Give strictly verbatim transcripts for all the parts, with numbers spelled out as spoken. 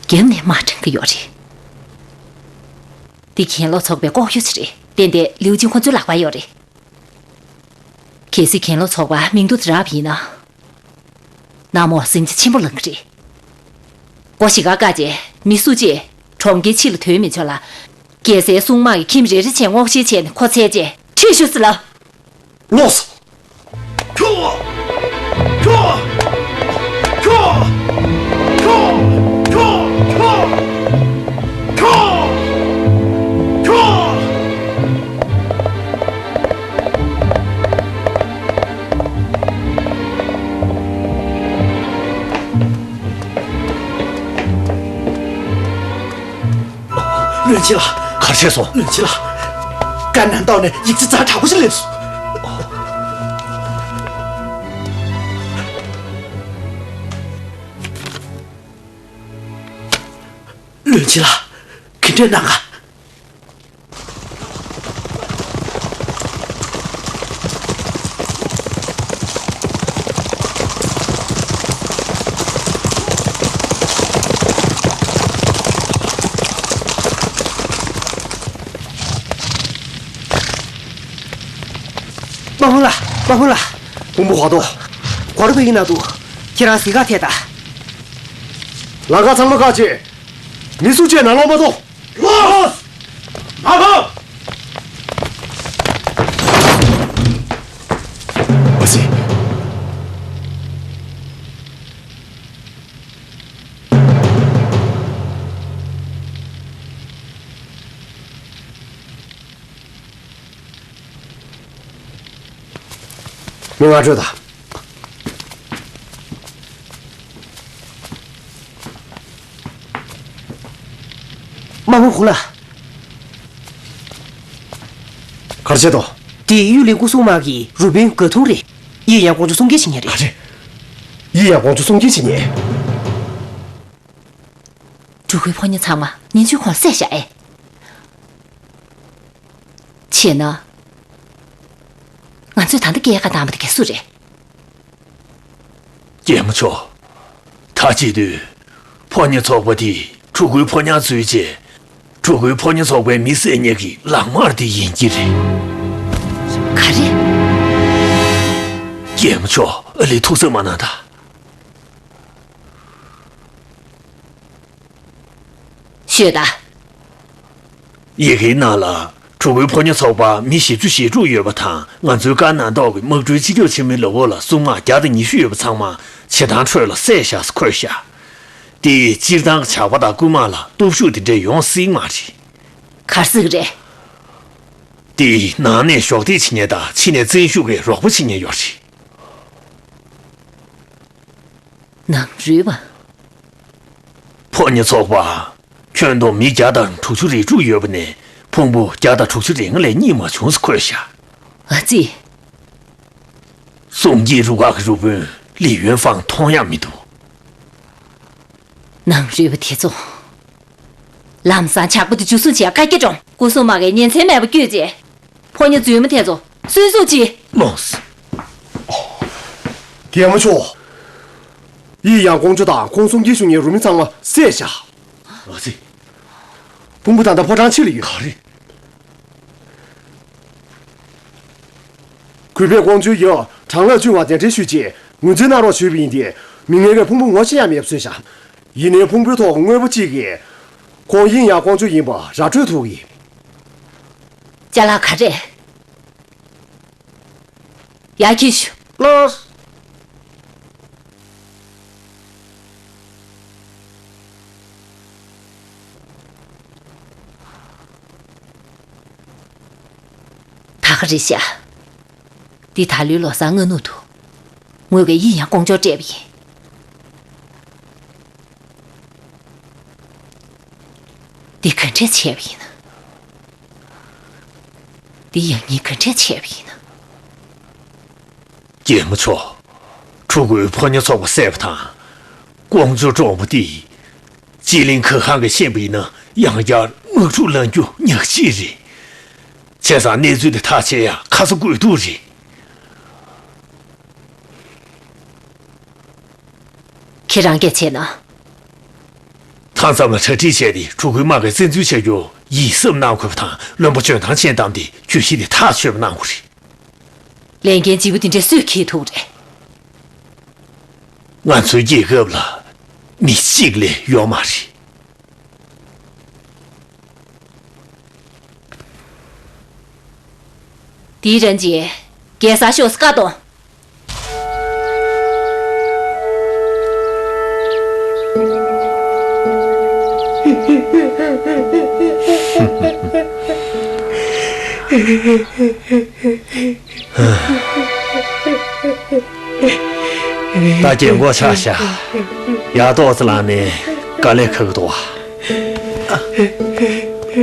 རྒྱབ་ནས་མ་དྲན་གི་ཡོད་རེད། འདི་གྱེན་ལོག་ཚོགས་པའི་ལྐོག་གཡོ་ཞིག་རེད། ཏན་ཏན་ལིའུ་ཅིན་ཁོ་ཚོའི་ལག་པར་ཡོད་རེད། གལ་སྲིད་གྱེན་ལོག་ཚོགས་པ་མིང་ཐོ་དེ་རག་པ་ཡིན་ན། ནག་མོར་ཟིང་ཆ་ཆེན་པོ་ལངས་གི་རེད། སྒོ་ཞིག་ག་བཀག་རྗེས་མི་སུ་གཅིག་གྲོང་ཁྱེར་ཕྱི་ལ་ཐོན་མི་ཆོག་ལ། རྒྱལ་སའི་སྲུང་དམག་གི་ཁྱིམ་རེ་རེ་བྱས་སྔོག་བཤེར་བྱས་ནས་ཁོ་བཙལ་རྗེས་ཁྲིད་ཤོག་ཟེར་ལབ། ལགས་སོ། བློན་ཆེན་ལགས། ག་རེ་བྱས་སོང་། བློན་ཆེན་ལགས། ཀན་ནན་ཏའོ་ནས་ཡིག་ཆ་ཛ་དྲག་པོ་ཞིག་སླེབས་སོང་། བློན་ཆེན་ལགས། ག་འདྲས་གནང་ག། དམག་དཔོན་ལགས། དམག་དཔོན་ལགས། དཔོན་པོ་ཧོ་ཏོ། ག་རེ་ཡིན་ན་འདུག་ཁྱེད་རང་གཟིགས་ག་ཐད་ད། ལམ་ཁ་ཚང་མ་བཀག་བྱས། མི་སུ་གཅིག་ནང་ལོགས་མ་གཏོགས། ལགས། མ་ཕབ། མ་སྲིད། མི་ང་སྤྲོད་དང་། དམག་དཔོན་ཧུ་ལགས། ག་རེ་བྱས་འདུག་དེ་གཡུ་ལི་སྐུ་སྲུང་དམག་གི་རུ་དཔོན་དགའ་ཐུང་རེད། ཡི་ཡང་ཀོང་ཇོ་སྲུང་སྐྱེལ་བྱེད་མཁན་རེད། ག་རེ། ཡི་ཡང་ཀོང་ཇོ་སྲུང་སྐྱེལ་བྱེད་མཁན། ཕྲུ་གུའི་ཕོ་ཉ་ཚང་མ་ཉིན་བཅུའི་གོང་བསད་བཞག་ཨེ། བྱས་ན། ང་ཚོས་ད་ལྟ་སྐྱེལ་ཁ་བཏང་བ་དེ་ག་སུ་རེད། རྒྱལ་མོ་མཆོག་ད་བྱེད་དུས། ཕོ་ཉ་ཚོགས་པ་དེས་ཕྲུ་གུའི་ཕོ་ཉ་འཛུལ་རྗེས། ཕྲུ་གུའི་ཕོ་ཉ་ཚོགས་པའི་མི་བསད་མཁན་གྱི་ལག་དམར་དེ་ཡིན་གྱི་རེད། ག་རེ། རྒྱལ་མོ་མཆོག་ཨ་ལས་ཐུགས་བསམ་མ་གནང་དང་། ཤོད་དང་། ཡི་གེའི་ནང་ལ་ཕྲུ་གུའི་ཕོ་ཉ་ཚོགས་པ་མི་བཞི་བཅུ་ཞེ་དྲུག་ཡོད་པ་དང་། ང་ཚོའི་ཀན་ནན་ཏའོ་གི་དམག་གྲུའི་སྤྱི་ཁྱབ་ཆེན་མོའི་ལག་འོག་ལ་སྲུང་དམག་བརྒྱ་དང་ཉི་ཤུ་ཡོད་པ་ཚང་མ་བྱེ་ཐང་ཁྲོད་ལ་བསད་བཞག་ཟེར་འཁོད་བཞག་དེ་སྤྱིར་བཏང་ཇག་པ་དང་རྐུན་མ་ལ་སྟོབས་ཤུགས་དེ་འདྲ་ཡོང་སྲིད་མ་རེད། ག་རེ་ཟེར་གི་རེད། དེ་ནང་ནས་གཞོགས་འདེགས་བྱེད་མཁན་དང་ཕྱི་ནས་བཙན་ཤུགས་ཀྱིས་རོགས་པ་བྱེད་མཁན་ཡོད་རེད། ནང་རུལ་བ། ཕོ་ཉ་ཚོགས་པ། ཁྱོན་བསྡོམས་མི་བརྒྱ་དང་དྲུག་ཅུ་རེ་དྲུག་ཡོད་པ་ནས་ཕུང་པོ་བརྒྱ་དང་དྲུག་ཅུ་རེ་ལྔ་ལས་གཉིས་མ་བྱུང་ཟེར་འཁོད་བཞག་ཨ་ཙི། སྲུང་སྐྱེལ་རུ་ཁག་གི་རུ་དཔོན་ལི་ཡོན་ཧྥང་མཐོང་ཡག་མི་འདུག་ནང་རུལ་བ་དེ་ཚོ། ལམ་སང་ཇག་པ་དེ་འཇུ་བཟུང་བྱེད་ཡག་བཀའ་རྒྱ་བཀྲོངས། སྐུ་སྲུང་དམག་གིས་ཉིན་མཚན་མེད་པར་བསྐྱོད་རྗེས། ཕོ་ཉ་རྫུན་མ་དེ་ཚོ་སུས་བཟུང་ཅི། ལགས་སོ། རྒྱལ་མོ་མཆོག་ཡི་ཡང་ཀོང་ཇོ་དང་ཁོང་སྲུང་སྐྱེལ་ཞུ་མཁན་རུ་མི་ཚང་མ་བསད་བཞག་ཨ་ཙི། ཕུང་པོ་ད་ལྟ་ཕོ་བྲང་ཕྱི་ལ་ཡོད། ག་རེ། གུས་པས་ཀོང་ཇོ་ཡིས་གྲང་ལྷགས་བཅུག་པར་གདན་འདྲེན་ཞུས་རྗེས་ངོས་འཛིན་གནང་རོགས་ཞུས་པ་ཡིན་ཏེ། མི་ངན་གྱིས་ཕུང་པོ་ངོ་ཤེས་ཡང་མེད་པ་བཟོས་བཞག་ཡིན་ནའི་ཕུང་པོའི་ཐོག་དངོས་པོ་གཅིག་གིས་ཁོང་ཡིན་ཡང་ཀོང་ཇོ་ཡིན་པ་ར་སྤྲོད་ཐུབ་ཀྱི། ཅ་ལག་ག་རེ། ཡར་འཁྱེར་ཤོག་ལགས། ད་ག་རེ་བྱ། འདི་ད་ལོའི་ལོ་གསར་སྔ་ནུབ་ཏུ། ངོས་ཀྱིས་ཡིན་ཡང་ཀོང་ཇོར་སྤྲད་པ་ཡིན། འདི་ག་འདྲས་བྱས་པ་ཡིན་ན། འདི་ཡང་སྙིང་ག་འདྲས་བྱས་པ་ཡིན་ན། རྒྱལ་མོ་མཆོག་ཕྲུ་གུའི་ཕོ་ཉ་ཚོགས་པ་བསད་པ་དང་། ཀོང་ཇོ་བཀྲོངས་པ་འདི། སྤྱི་གླིང་ཁ་ཁང་གིས་ཤེས་པ་ཡིན་ན་ཡང་བསྐྱར་དམག་འཁྲུག་ལངས་རྒྱུ་ཉག་གཅིག་རེད། བྱས་ཙང་གནས་ཚུལ་འདི་ཐག་བཅད་ཡ་ཁ་ཚ་དགོས་གཏུགས་རེད། ཁྱེད་རང་གིས་བྱས་ན། མཐའ་མཚམས་ལ་གྲ་སྒྲིག་བྱས་ཏེ། གྲུ་གུའི་དམག་གིས་བཙན་འཛུལ་བྱ་རྒྱུར་ཡིད་སེམས་གནང་དགོས་པ་དང་། བློན་པོ་འཇོན་ཐང་ཅན་བདམས་ཏེ་གྱོད་གཞི་དེ་ཐག་ཆོད་པ་གནང་དགོས་རེད། ལས་འགན་ལྗིད་པོ་དེ་འདྲ་སུས་འཁྱེར་ཐུབ་རེད། ང་ཚོའི་རྒྱལ་ཁབ་ལ་མི་གཅིག་ལས་ཡོད་མ་རེད། དེའི་རན་ཅིན། རྒྱལ་སར་ཤོག་སྐད་གཏོང་། ད་རྒྱལ་མགོ་ཆག་ཤག་ཡ་ཏོག་ཙི་ལངས་ནས་དཀའ་ལས་ཁག་གི་འདུག་བ།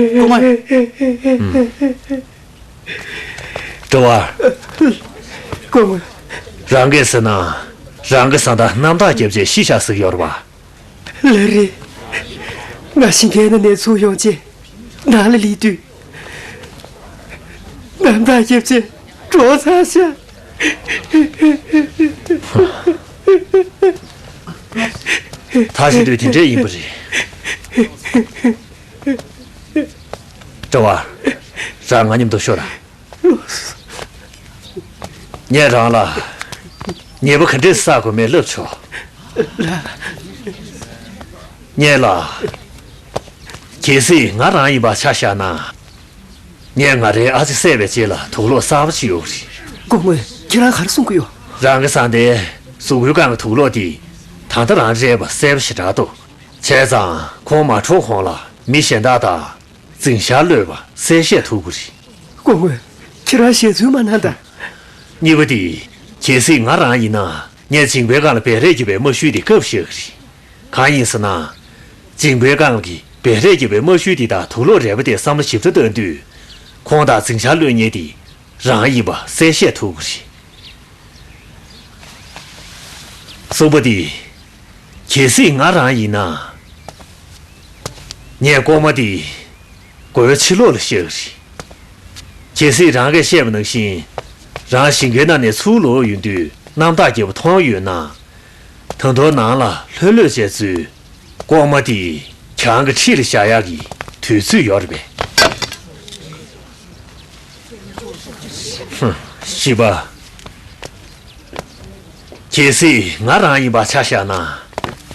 སྐུ་ངོ། ཀྲོ་བ། སྐུ་ངོ། རང་གིས་ཟེར་ན། རང་གི་བཟའ་ཟླ་གནམ་བདག་སྐྱབས་རྗེ་ཤི་ཤག་ཟེར་གྱི་ཡོད་རེད་བ། ལགས་རེད། ང་ཞིང་ཁའི་ནང་ནས་ཚུར་ཡོང་རྗེས་ནང་ལ་སླེབས་དུས། གནམ་བདག་སྐྱབས་རྗེ་གྲོངས་ཚར་ཤག་ཐག་ཆོད་དུས་དེ་འདྲས་ཡིན་པ་རེད། ཀྲོ་བ། རང་ང་མཉམ་དུ་ཤོག་ར། ངས་རང་ལ་ཉེས་པ་ག་འདྲས་བསགས་དགོས་མིན་ལབ་ཆོག་ངས་ལ། གལ་སྲིད་ང་རང་ཡིན་པ་ཆ་བཞག་ན། ངས་ང་རའི་ཨ་ཅེ་བསད་པའི་རྗེས་ལ་དུག་ལོག་གསར་པ་ཅིག་ཡོད་རེད། སྐུ་ངོ། ཁྱེད་རང་ག་རེ་གསུང་གི་ཡོད། རང་གི་བཟའ་ཟླའི་གཟུགས་པོའི་སྒང་གི་དུག་ལོག་དེ། ད་ལྟ་རང་རེད་པ་གསལ་པོ་ཞེ་དྲག་འདུག་བྱས་ཙང་ཁོང་མ་གྲོངས་གོང་ལ་མི་གཞན་དག་དང་། འཛིང་ཆ་གློད་པ་གསལ་བཤད་ཐུབ་ཀྱི་རེད། སྐུ་ངོ། ཁྱེད་རང་ཞལ་རྫུན་མ་གནང་དང་། གཉིས་པ་དེ། གལ་སྲིད་ང་རང་ཡིན་ན། ངས་འཇིང་པའི་སྒང་ལ་བེ་རེ་རྒྱབ་པའི་རྨ་ཤུལ་དེ་བཀབ་བཞག་གི་རེད། གང་ཡིན་ཟེར་ན། འཇིང་པའི་སྒང་གི་བེ་རེ་རྒྱབ་པའི་རྨ་ཤུལ་དེ་དང་དུག་ལོག་རལ་པ་དེ་བསམ་བློ་ཞིབ་ཕྲ་བཏང་དུས། ཁོང་དང་འཛིང་ཆ་གློད་མཁན་དེ་རང་ཡིན་པ་གསལ་བཤད་ཐུབ་ཀྱི་རེད། གསུམ་པ་དེ། གལ་སྲིད་ང་རང་ཡིན་ན། ངས་ལྐོག་མ་དེ་སྒོའི་ཕྱི་ལོགས་ལ་བཞག་གི་རེད། གལ་སྲིད་རང་གིས་བཤད་པ་ནང་བཞིན། རང་ཞིང་ཁའི་ནང་ནས་ཚུར་ལོག་ཡོང་དུས་གནམ་བདག་རྒྱལ་པོ་མཐོང་ཡོད་ན། ད་དུང་ནང་ལ་ལྷོད་ལྷོད་བྱས་ཚུལ། ལྐོག་མ་དེ་གྱང་གི་འཁྲིས་ལ་བཞག་ཡག་གི་དུས་ཚོད་ཡོད་རེད་པས། ཧུམ། བཞི་པ། གལ་སྲིད་ང་རང་ཡིན་པ་ཆ་བཞག་ན།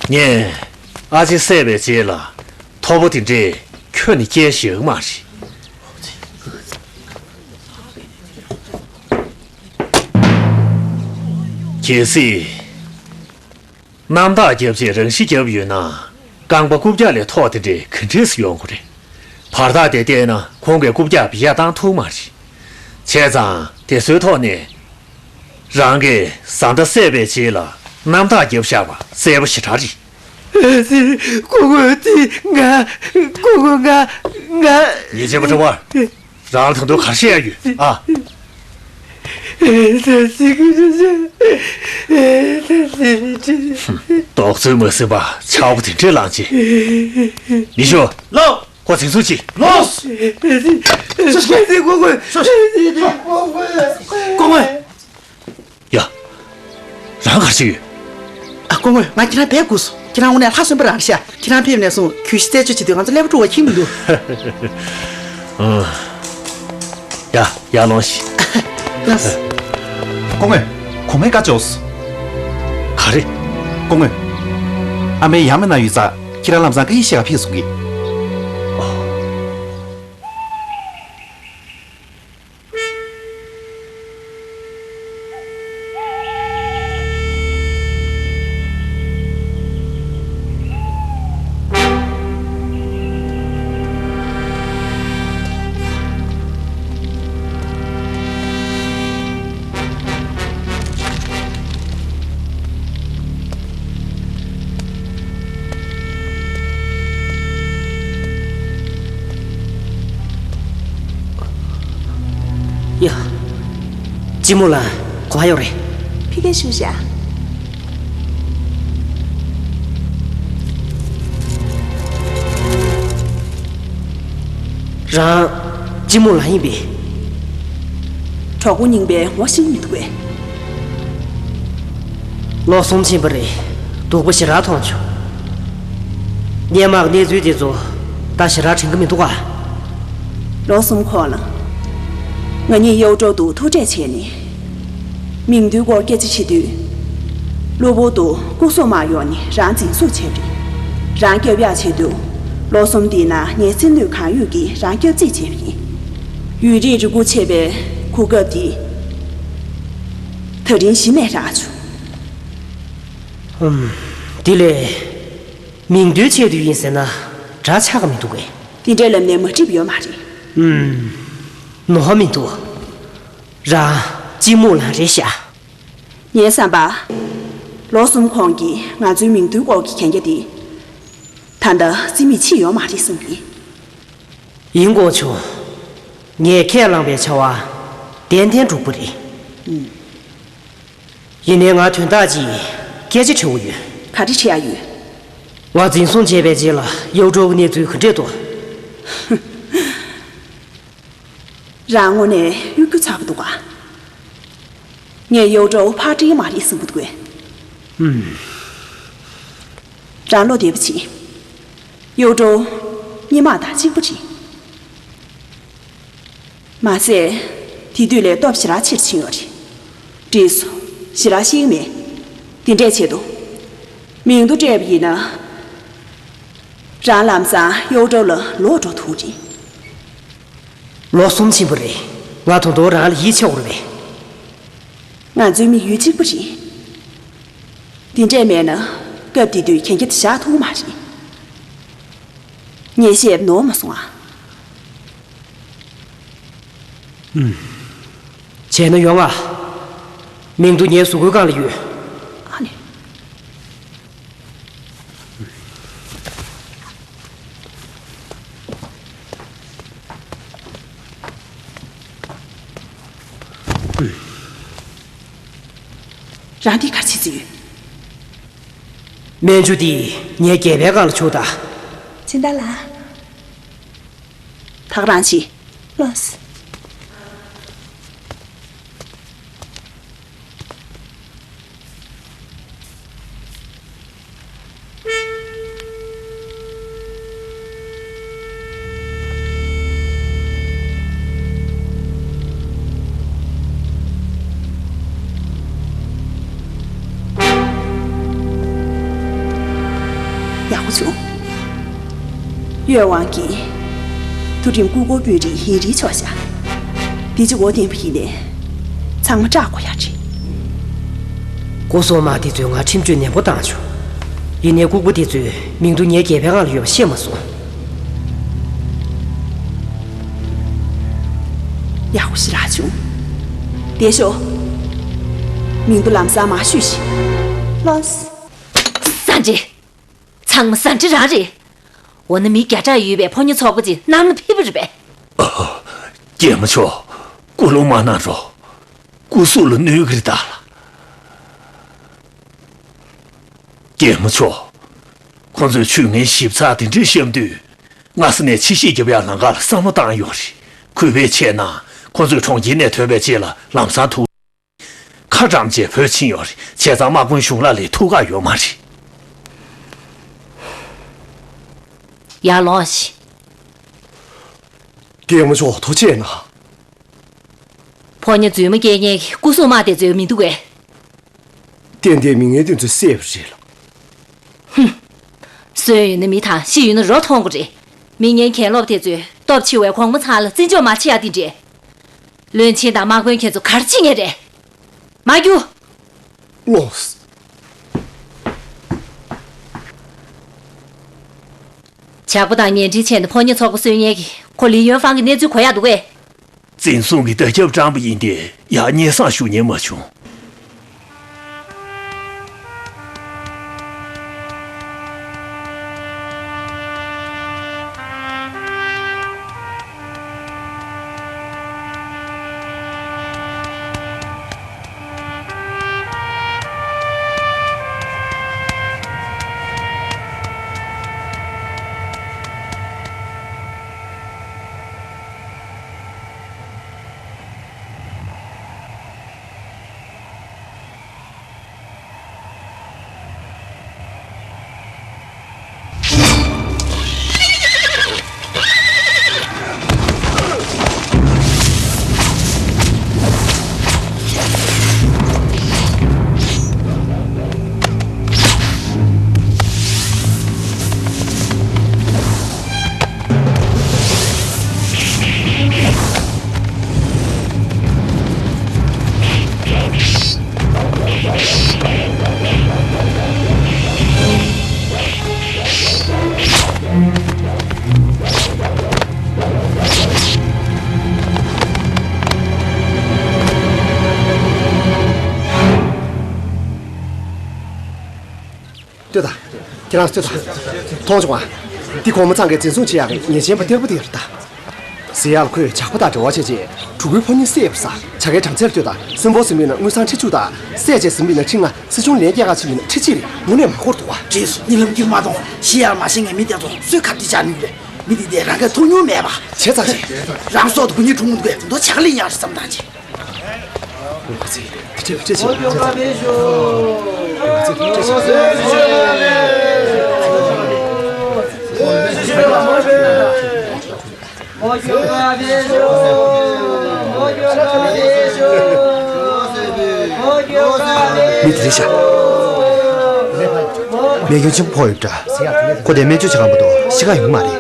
ངས་ཨ་ཅེ་བསད་པའི་རྗེས་ལ་ཐོ་པོ་དེ་འདྲས་ཁྱོན་ནས་སྐྱེལ་བཞག་གི་མ་རེད། གལ་སྲིད། གནམ་བདག་སྐྱབས་རྗེས་རང་ཤི་བརྒྱབ་ཡོད་ན། རྐང་པ་རྐུབ་བཀྱག་ལས་ཐོག་དེ་འདྲས་ག་འདྲས་སུ་ཡོང་གི་རེད། བར་ཐག་དེ་བལྟས་ན་ཁོང་གིས་རྐུབ་བཀྱག་བི་ཡ་བཏང་ཐུབ་མ་རེད། བྱས་ཙང་དེ་ཚོའི་ཐོག་ནས། རང་གིས་བཟའ་ཟླ་བསད་པའི་རྗེས་ལ་གནམ་བདག་བརྒྱབ་བཞག་པ་གསལ་པོ་ཞེ་དྲག་རེད། སྐུ་ངོ་དེ་ང་། སྐུ་ངོ་ང་། ང་། ཉེས་ཅན་པ་ཀྲོ་བ། རང་ལ་ད་དུང་ག་རེ་བཤད་ཡ་ཡོད་ཨ། ད་སི་ཀུ་ཅི་ཅི། ད་སི་ཀུ་ཅི། རྡོག་ཚོན་མ་ཟིན་པ་ཆག་པ་དེ་འདྲས་ལངས་རྗེས། ལི་ཞོ། ལགས། ཁོ་འཛིན་བཟུང་བྱེད། ལགས། ད་སི་ཀུ་ཅི། སྐུ་ངོ། སྐུ་ངོ། ཡ། རང་ག་རེ་བྱེད་ཡོད། ཨ། སྐུ་ངོ། ང་ཁྱེད་རང་བསྡད་དགོས་སོང་། ཁྱེད་རང་དངོས་གནས་ལྷ་གསོན་པོ་རང་རེད་ཤག་ཁྱེད་རང་ཕེབས་ནས་བཟུང་གྱོད་གཞི་རྩད་གཅོད་བྱེད་དུས་ང་ཚོ་ཀླད་པ་འཁྲུག་པ་ཁྱིམ་མི་འདུག་ཨ། ཡ། ཡར་ལོངས་ཤིག་ལགས། སྐུ་ངོ། གོང་མའི་བཀའ་ཅོག་ག་རེ། སྐུ་ངོ། ཨ་མའི་ཡང་མེད་ན་ཡོད་ཙང་ཁྱེད་རང་ལམ་སང་བཀའ་ཡིག་བཤད་ག་ཕེབས་གསུང་གི། ཡ། ཅི་མོ་ལ་ག་པར་ཡོད་རེད། ཕ་གིར་བཞུགས་ཤག་རང་ཅི་མོ་ལ་ཡིན་པས། གྲོགས་པོ་རྙིང་པས་ངོ་ཤེས་མི་འདུག་པས། ལོ་གསུམ་ཕྱིན་པ་རེད། སྡུག་པོ་ཞེ་དྲག་མཐོང་བྱུང་། སྔོན་མ་གནས་ཚུལ་དེ་ཚོ་ད་ཞེ་དྲག་དྲན་གྱི་མི་འདུག་ག་ལོ་གསུམ་གོང་ལ། ང་གཉིས་གཡོ་སྒྲོག་ཏུ་ཐུག་འཕྲད་བྱས་ནས། མིང་འདུའི་སྐོར་སྐད་ཆ་བྱེད་དུས། གློ་བུར་དུ་སྐུ་སྲུང་དམག་ཡོང་ནས་རང་འཛིན་བཟུང་བྱས་པ་རེད། རང་སྐྱོབ་ཡག་ཆེད་དུ། ལོ་གསུམ་འདིའི་ནང་ངས་སེམས་ནུས་གང་ཡོད་ཀྱིས་རང་སྐྱོབ་རྩིས་བྱས་པ་ཡིན། ཡུན་རིང་རེ་སྒུག་བྱས་པའི་གོ་སྐབས་འདི། ད་རིང་གཞི་ནས་རག་བྱུང་། ཨུམ། དེ་ལས། མིང་འདུའི་ཆེད་དུ་ཡིན་ཟེར་ན་འདྲ་ཆགས་ཀྱི་མི་འདུག་གས། དེ་འདྲའི་ལམ་ནས་མ་འགྲིག་པ་ཡོད་མ་རེད། ཨུམ། ནོར་མི་འདུག་རང་གཅིག་མུ་ལ་རེད་ཤག་ངའི་བསམ་པ། ལོ་གསུམ་གོང་གི་ང་ཚོའི་མིང་འདུའི་སྐོར་གྱི་གན་རྒྱ་དེ། ད་ལྟ་རྩིས་མེད་ཕྱིན་ཡོད་མ་རེད་བསམ་གྱི། ཡིན་དགོངས་བྱུང་། ངས་ཁས་བླངས་པའི་བྱ་བ་ཏན་ཏན་འགྲུབ་པ་རེད། ཨུམ། ཡིན་ནའི་ང་དོན་དག་ཅིག་སྐད་ཆ་དྲི་བ་ཡོད། ག་རེ་དྲི་ཡག་ཡོད། ང་འཛིན་བཟུང་བྱས་པའི་རྗེས་ལ་གཡོ་སྒྲོག་གི་གནས་ཚུལ་ག་འདྲས་འདུག་རང་དངོས་གནས་གཡོ་སྒྱུ་ཚ་པོ་འདུག་ག་ངས་གཡོ་སྒྲོག་ཕར་སྤྲད་མ་རེད་བསམ་གྱི་འདུག་གས། ཨུམ། རང་བློ་བདེ་པོ་བྱེད། གཡོ་སྒྲོག་སྔོན་མ་དང་གཅིག་པ་རེད། མ་ཟད། དེ་དུས་ལས་སྟོབས་ཞེ་དྲག་ཆེར་ཕྱིན་ཡོད་རེད། འགྲིག་སོང་། ཞེ་དྲག་ཤེས་ཀྱི་མེད། དེ་འདྲས་བྱེད་དོ། མིང་དུ་སྤྲད་པ་ཡིན་ན། རང་ལམ་སང་གཡོ་སྒྲོག་ལ་ལོག་འགྲོ་ཐུབ་རེད། ལོ་གསུམ་ཕྱིན་པ་རེད། ང་ད་དུང་རང་ལ་ཡིད་ཆེས་ཡོད་རེད་པས། ང་ཚོའི་དམིགས་ཡུལ་གཅིག་པ་རེད། དེ་འདྲས་མེད་ན་སྐབས་དེ་དུས་གན་རྒྱ་དེ་བཞག་ཐུབ་མ་རེད། ངས་བཤད་པ་ནོར་མ་སོང་ཨ། ཨུམ། བྱས་ན་ཡོང་ང་། མིང་དུ་ངའི་གཟུགས་པོའི་སྒང་ལ་ཡོད། ཨ་ནི། རང་འདི་ག་རེ་བྱེད་རྩིས་ཡོད། སྨན་ཆུ་འདི་ངའི་སྒལ་པའི་སྒང་ལ་བྱུགས་དང་། སྦྱིན་བདག་ལགས། ད་ག་རང་བྱེད། ལགས། ཡག་པོ་བྱུང་། གཡོད་དབང་གིས། དུ་རིམ་སྐུ་འཁོར་དཔོན་རིགས་ཡིན་རིགས་ཆོག་བཞག་འདི་ཅི་འོ་བསྟན་པ་ཡིན་ནས། ཚང་མ་སྐྲག་དགོས་ཡག་རེད། སྐུ་སྲུང་དམག་དེ་ཚོས་ང་ཁྲིམས་གཅོད་ནན་པོ་བཏང་བྱུང་། ཡིན་ནའི་ལྐུགས་པ་དེ་ཚོས་མིང་དུ་ངའི་སྒལ་པའི་སྒང་ལ་ཡོད་པ་ཤེས་མ་སོང་། ཡག་པོ་ཞེ་དྲག་བྱུང་། བསྡད་ཤོག་མིང་དུ་ལམ་སང་མར་བཤུས་ཤིག་ལགས། ཟ་འདྲེ། ཚང་མ་ཟ་འདྲེ་རང་རེད། འོ་ན་མི་བརྒྱ་ཕྲག་ཡོད་པའི་ཕོ་ཉ་ཚོགས་པ་ཅིག་གནམ་ལ་ཕེབས་པ་རེད་པས། རྒྱལ་མོ་མཆོག་སྐུ་རླུང་མ་གནང་རོགས། སྐུ་གཟུགས་ལ་གནོད་ཀྱི་རེད་ད། རྒྱལ་མོ་མཆོག་ཁོང་ཚོས་ཆུ་ངན་ཞིབ་ཚགས་དེ་འདྲས་བཤམས་དུས། སྔ་ས་ནས་ཕྱི་བཤིག་རྒྱབ་ཡག་ལམ་ཁ་ལ་བསམ་བློ་བཏང་ཡོད་རེད། གུས་པས་ཆེ་ན། ཁོང་ཚོས་གྲོང་ཁྱེར་ནས་ཐོན་པའི་རྗེས་ལ་ལམ་སང་ཐུག་ཁ་བཀྲམ་བྱས་བྲོས་ཕྱིན་ཡོད་རེད། བྱས་ཙང་དམག་དཔོན་གཞུང་ལ་ལས་ཐུགས་ཁག་ཡོད་མ་རེད། ཡར་ལོངས་ཤིག་རྒྱལ་མོ་མཆོག་ཐུགས་རྗེ་གནང་། ཕོ་ཉ་རྫུན་མ་སྐྱེལ་མཁན་གྱི་སྐུ་སྲུང་དམག་དེ་ཚོའི་མི་འདུག་གས། ཏན་ཏན་མི་ངན་དེ་ཚོས་བསད་པ་རེད་ལགས། སོན་ཡོད་ན་མི་དང་ཤི་ཡོད་ན་རོ་མཐོང་དགོས་རེད། མི་ངན་གྱེན་ལོག་དེ་ཚོས་སྟོབས་ཆེ་བའི་གོང་མ་ཚང་ལ་བརྩི་འཇོག་མ་བྱེད་ཡ་དེ་འདྲས། བློན་ཆེན་དང་དམག་དཔོན་ཁྱེད་ཚོ་ག་རེ་བྱེད་མཁན་རེད། མར་རྒྱུགས། ལགས། ཇག་པ་དང་ཉེ་འབྲེལ་བྱས་ནས་ཕོ་ཉ་ཚོགས་པ་གསོད་མཁན་གྱི་ཁོ་ལི་ཡོན་ཧྥང་གི་གནས་ཚུལ་གོ་ཡག་འདུག་གས། འཛིན་བཟུང་གི་བརྡ་ཁྱབ་བཀྲམ་པ་ཡིན་ཏེ་ཡང་སྙན་སེང་ཞུ་མཁན་མ་བྱུང་། ལྟོས་དང་། ཁྱེད་རང་ལྟོས་དང་། མཐོང་བྱུང་ང་། འདི་གོང་མ་ཚང་གིས་འཛིན་བཟུང་བྱེད་ཡག་གི་ཉེས་ཅན་པ་སྟེར་བུ་དེ་རེད་ད། ཟེར་ཡག་ལ་ཁོས་ཇག་པ་དང་འབྲེལ་བ་བྱས་རྗེས་གྲུ་གུའི་ཕོ་ཉ་བསད་པར་ཟ། ཇ་ཁའི་གྲངས་ཚད་ལ་ལྟོས་དང་། གསོན་པོ་ཟིན་པའི་ནང་དངུལ་སྲང་ཁྲི་བཅུ་དང་། བསད་བྱས་ཟིན་པའི་ནང་ཁྲི་ལྔ། སྲིད་གཞུང་ལན་རྒྱག་ག་ཕྱིན་པའི་ནང་ཁྲི་གཅིག་རེད། དངོས་གནས་མ་འགོར་འདུག་བ། རྗེས་སུ་གཉིད་ལམ་གྱིས་མ་གཏོང་། ཤི་ཡག་མ་ཤི་ངས་མི་དེ་ཚོ་གསོད་ཁ་བརྡ་བྱ་ནུས་རེད། མི་དེ་དེ་རང་གས་ཐུག་མྱོང་མེད་པ། བྱས་ཙང་ཅི། རང་སྲོག་དང་སྐུ་ཉིད་ཁྲོམ་མུན་དུ་བས་མདོ་ཇ་ཁ་ལེན་ཡག་རེད་བསམ་བཏང་ཅི། མི་དེ་རེད་ཤག་སྨན་སྐྱོན་ཆེན་པོ་ཕོག་ཡོད་འདྲ། ཁོ་དེ་སྨན་བཅོས་བྱེད་ག་མ་གཏོགས་ཤི་ག་ཡོང་གི་མ་རེད།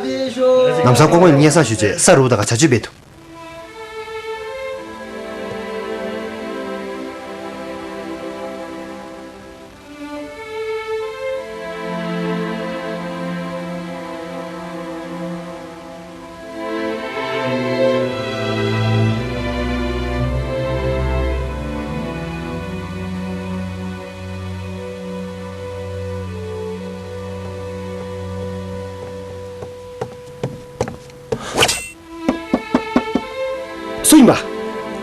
ལམ་སང་ཀོང་ཀོང་ལ་སྙན་སེང་ཞུས་རྗེས་ས་རུབ་དང་ག་ཇ་བཅོས་སྤེལ་ཐུབ། སུ་ཡིན་པ།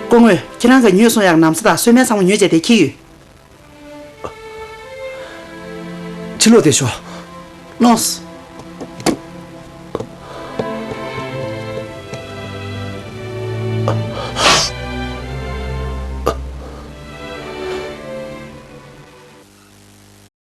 སྐུ་ངོ། ཁྱེད་རང་གིས་ཉོས་སོང་ཡག་ན་བཟའ་དང་གསོལ་སྨན་ཚང་མ་ཉོས་བྱས་དེ་འཁྱེར་ཡོད། ཕྱི་ལོགས་བསྡད་ཤོག་ནོས།